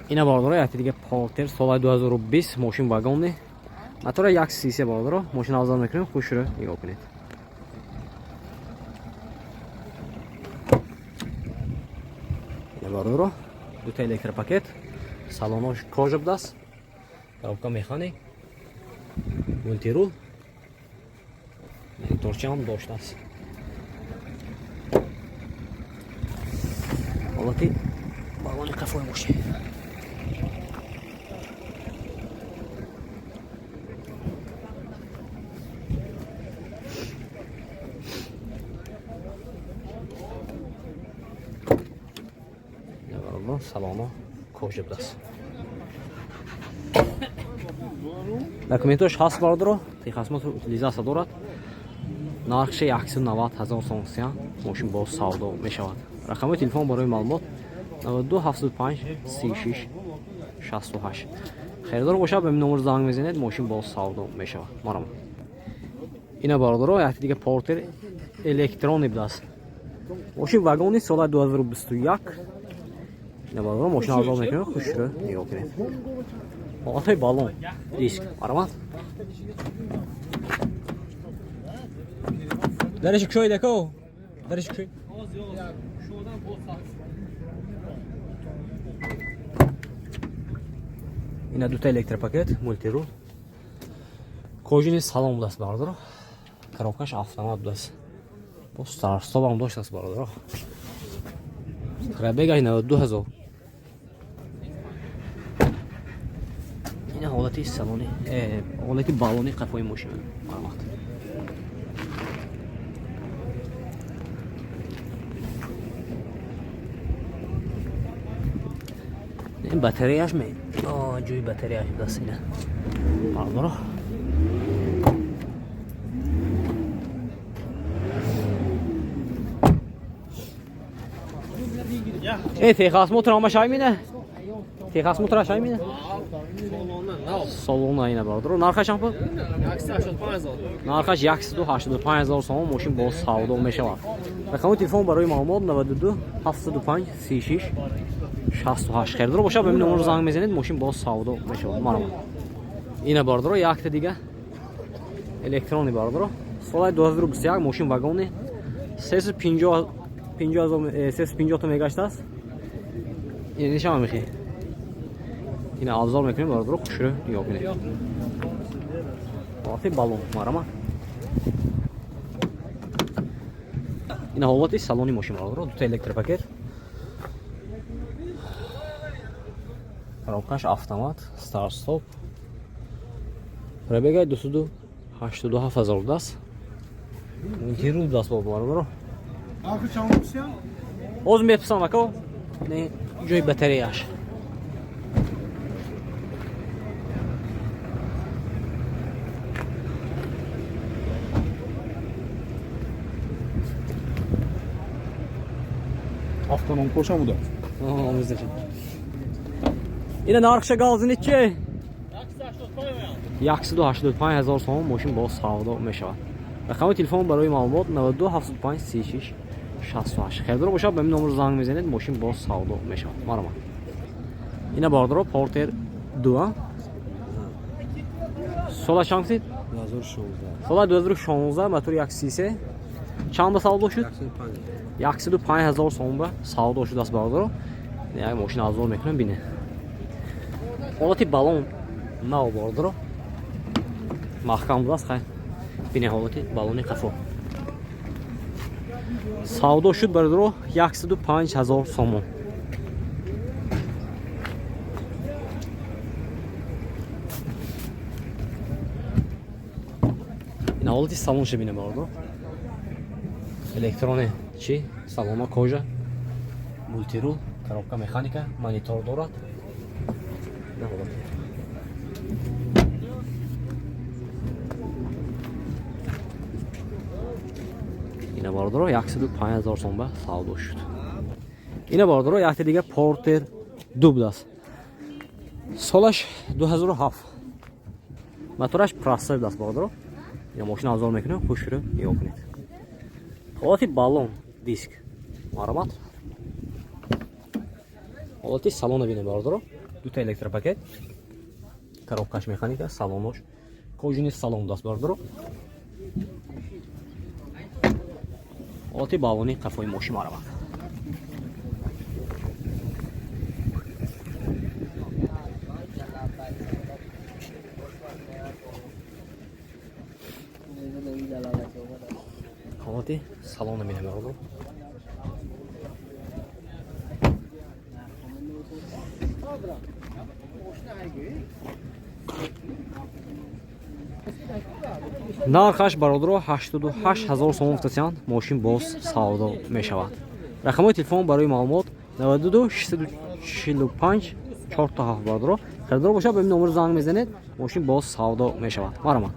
Ина бародаро, якти дига Портер соли 2020, мошин вагонни, мотора 133. Бародаро, мошин авзал мекунем, хушро нигоҳ кунед. Ина бародаро, дута электропакет, салонош кожа будааст, коробка механик, мультирул, мониторча ҳам доштааст. Ҳолати балони қафои мошин. Салоно кожа будааст, документош ҳаст бародаро, техосмотр, утилизация дорад. Нархше 190 ҳазор сом сия, мошин боз савдо мешавад. Рақами телефон барои маълумот 92 75 36 68. Харидор бошад, ба номер занг мезанед, мошин боз савдо мешавад. Марама. Ина бародаро, якти дига Портер электронӣ будааст, мошин вагони, соли 2021. Ина бародаро, мошин авзол мекунем, хушро нигоҳ кунед. Ҳолатҳои балон, диск. Марҳамат, дараши кушоид, ако, дараши кушоид. Ина дута электропакет, мультирул, кожини салон будааст бародаро, коробкаш автомат будааст, бо старт-стопам доштааст бародаро. Пробегаш 92 ҳазор. Ина ҳолати салони, ҳолати балони қафои мошин. Марҳамат. Ин батареяш ме, ҷои батареяш будааст. Ина бародаро. Техосмотр ҳама шай мине, техосмотр шай мине, салона. Ина бародаро, нархаш чанд пул? Нархаш 185 ҳазор сомон, мошин боз савдо мешавад. Рақами телефон барои маълумот 92 75 36 68. Харидор бошад, ба ин номер занг мезанед, мошин боз савдо мешавад. Марҳамат. Ина бародаро, якта дига электронӣ бародаро, соли 2021, мошин вагони, 350 350 та мегаштааст. Ин шама мехи. Ина авзор мекунем бародаро, хушрӯ нигоҳ кунед. Ҳолати балон. Марҳамат. Ина ҳолати салони мошин бародаро, дута электропакет, коробкаш автомат, старт-стоп. Пробегай 287 ҳазор будааст. Мультирул будааст бо бародаро. Ҳозир мепурсам, ако, не ҷои батареяш. Автоном кошам буда. Ина нархша галзини чи? 185 ҳазор сомон, мошин боз савдо мешавад. Рақами телефон барои маълумот 92 75 36 68. Харидор бошад, ба ин номер занг мезанед, мошин боз савдо мешавад. Марҳамат. Ина бародаро, Портер 2, сола чанд гуфтед? 2016. Сола 2016, мотор 133. Чанд ба савдо шуд? 105 ҳазор сомон ба савдо шудааст бародаро. Як мошин авзор мекунам, бине. Ҳолати балон нав бародаро, маҳкам будааст. Хай, бине ҳолати балони қафо. Савдо шуд бародаро 105 ҳазор сомон. Ин ҳолати салонша бине бародаро, электрони чи, салона кожа, мультирул, коробка механика, монитор дорад. Ина ҳолати. Ина бародаро, 105 ҳазор сом ба савдо шуд. Ина бародаро, якта дига Портер 2 будааст, солаш 2007, мотораш простой будааст бародаро. Ина мошина авзор мекунем, хушрӯ нигоҳ кунед. Ҳолати балон, диск. Марҳамат. Ҳолати салона бинем бародаро. Дута электропакет, коробкаш механика, салонош кожаный салон даст, бародаро. Ҳолати баллони қафои мошин маравад. Ҳолати салона мебинем, бародаро. Нархаш, бародаро, 88 ҳазор сомон гуфтасиянд, мошин боз савдо мешавад. Рақамҳои телефон барои маълумот 92 645 4 7, бародаро. Харидор бошад, ба ин номер занг мезанед, мошин боз савдо мешавад. Марҳамат.